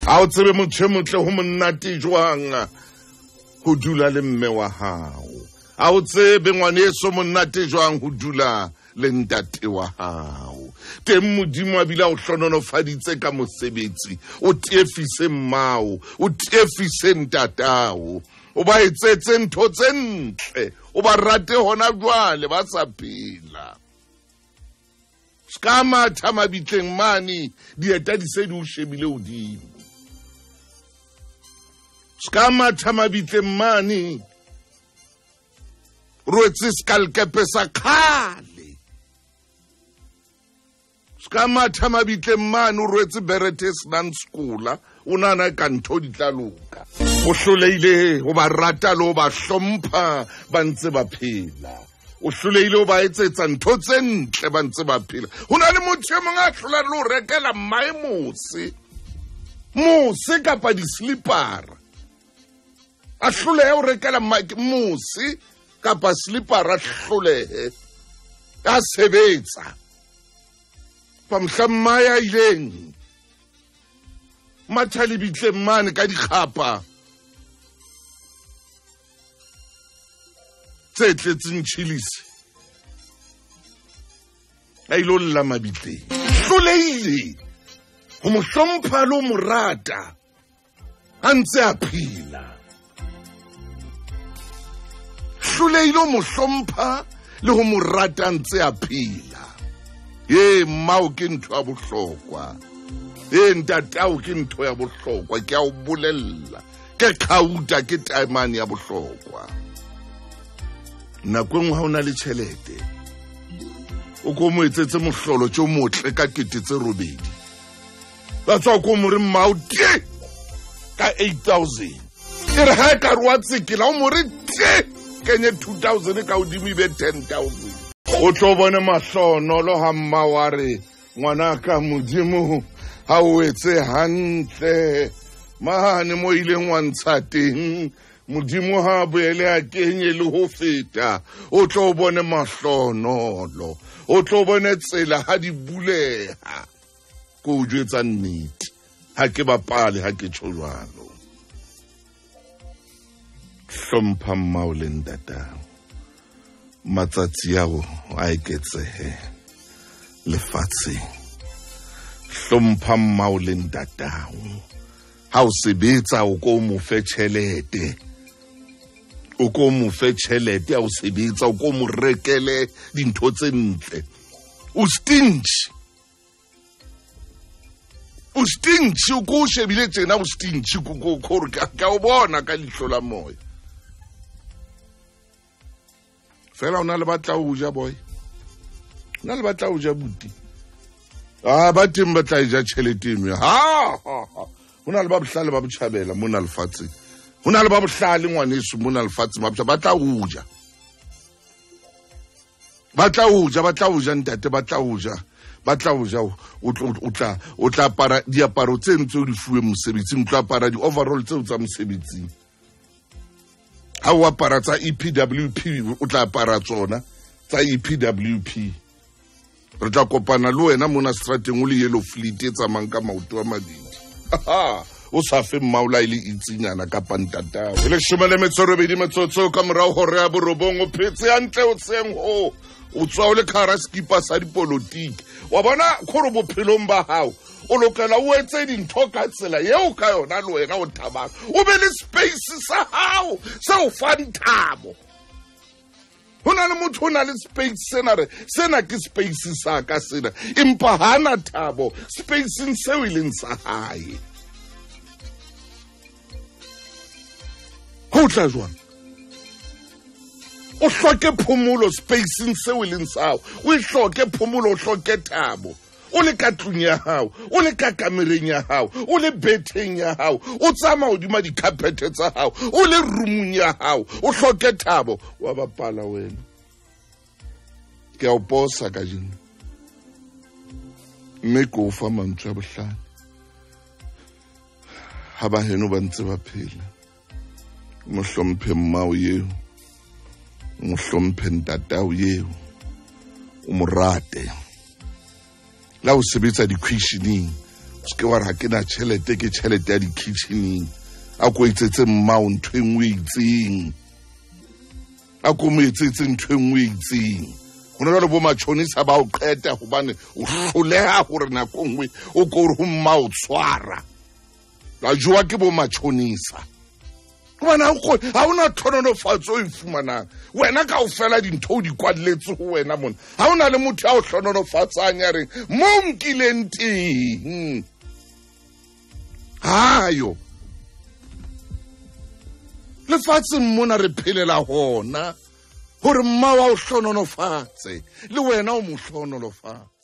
Ha o tsebe motho e motle ho monate jwang ho dula le mme wa hao. Ha o tsebe ngwaneso monate jwang ho dula le ntate wa hao. Teng Modimo a bile a o hlohonolofaditse ka mosebetsi, o tiefise mmao, o tiefise ntatao, o ba etsetse ntho tse ntle, o ba rate hona jwale ba sa phela. Ska matha mabitleng mane, dieta di se di o shebile hodimo. Ska matha mabitleng mane, rwetse skalkepe sa kgale. Ska matha mabitleng mane, o rwetse berete e senang sekola, o nahana ka ntho di tla loka. O hlolehile ho ba rata le ho ba hlompha ba ntse ba phela. O hlolehile ho ba etsetsa ntho tse ntle ba ntse ba phela. Ho na le motho e mong a hlolang le ho rekela mmae mose. Mose kapa di-slipara. A hlolehe ho rekela mmae mose kapa slipara, hlolehe. A sebetsa. Fa mohla mmae a ileng matha lebitleng mane ka dikgapa tse tletseng chilisi, a ile o lla mabitleng. Hlolehile ho mo hlompha le ho mo rata a ntse a phela. Hlolehile ho mo hlompha le ho mo rata a ntse a phela. Ee, mmao ke ntho ya bohlokwa. Ee, ntatao ke ntho ya bohlokwa, ke a o bolella. Ke kgauta, ke taemane ya bohlokwa. Nako e nngwe ha o na le tjhelete, o ko mo etsetse mohlolo tjo motle ka 8,000. Ba tswa ko mo re mmao te ka 8,000. E re ha e ka re wa tsekela, o mo re te kenye 2,000 ka hodimo e be 10,000. O tlo bone mahlonolo ha mma wa re, ngwanaka Modimo ha o etse hantle mane mo ileng wa ntsha teng, Modimo ha boele a kenye le ho feta. O tlo bone mahlonolo, o tlo bone tsela ha di buleha. Ko o jwetsa nnete, ha ke bapale, ha ke tjho jwalo. Hlompha mmao le ntatao, matsatsi ao a eketsehe lefatsheng. Hlompha mmao le ntatao, ha o sebetsa o ko mo fe tjhelete, o ko mo fe tjhelete ha o sebetsa, o ko mo rekele dintho tse ntle. O stingy, o stingy, o ko o shebile tjena, o stingy, ko re ka o bona ka leihlo la moya. Fela o na le batla ho ja boy, o na le batla ho ja buti. Ah, ba teng ba tla e ja tjhelete eno. Ha, ha, ha. Ho na le ba bohlale ba botjhabela mona lefatsheng. Ho na le ba bohlale ngwaneso mona lefatsheng ba botjhabela, ba tla ho ja. Ba tla ho ja, ba tla ho ja ntate, ba tla ho ja. Ba tla ho ja, o tla apara diaparo tse ntse o di fuwe mosebetsing, o tla apara di-overall tseo tsa mosebetsing. Ha o apara tsa EPWP, o tla apara tsona tsa EPWP. Re tla kopana le wena mona strateng o le yellow fleet e tsamayang ka maoto a mabedi. O sa fe mmaola e le itsinyana kapa ntatao. E 18 metsotso ka morao hora ya 9, o phetse hantle o seng ho. O tswa o le ka hara sekipa sa dipolotiki. Wa bona kgore bophelong ba hao, o lokela o etse dintho ka tsela eo ka yona le wena o thabang. O be le space sa hao se o fang thabo. Ho na le motho o na le space sena, re sena ke space sa ka sena, empa ha na thabo spaceng seo e leng sa hae. Ho tla jwang? O hloke phomolo spaceng seo e leng sa hao, o e hloke phomolo, o hloke thabo. O le ka tlung ya hao, o le ka kamereng ya hao, o le betheng ya hao, o tsamaya hodima di-carpet tsa hao, o le roomong ya hao, o hloke thabo. Wa bapala wena. Ke a o posa kajeno, mme ke o fa mantswe a bohlale. Ha ba heno ba ntse ba phela, mo hlomphe mmao eo, mo hlomphe ntatao eo, o mo rate. La o sebetsa di-questioning, Se ke wa re ha ke na tjhelete, ke tjhelete ya di-kitchening. A ko etsetse mmao ntho e nngwe e itseng, a ko mo etsetse ntho e nngwe e itseng. Ho na jwale bo matjhonisa ba o qeta hobane o hloleha hore nako nngwe o ko re ho mma o tshwara. La jowa ke bo matjhonisa. Hobane ha hona tlhonolofatso e fumanang. Wena kaofela dintho o di kwalletse ho wena mona. Ha hona le motho ya o hlonolofatsang ya reng mo nkileng teng. Hayo. Lefatsheng mona re phelela hona hore mma wa o hlonolofatse le wena o mo hlonolofatse.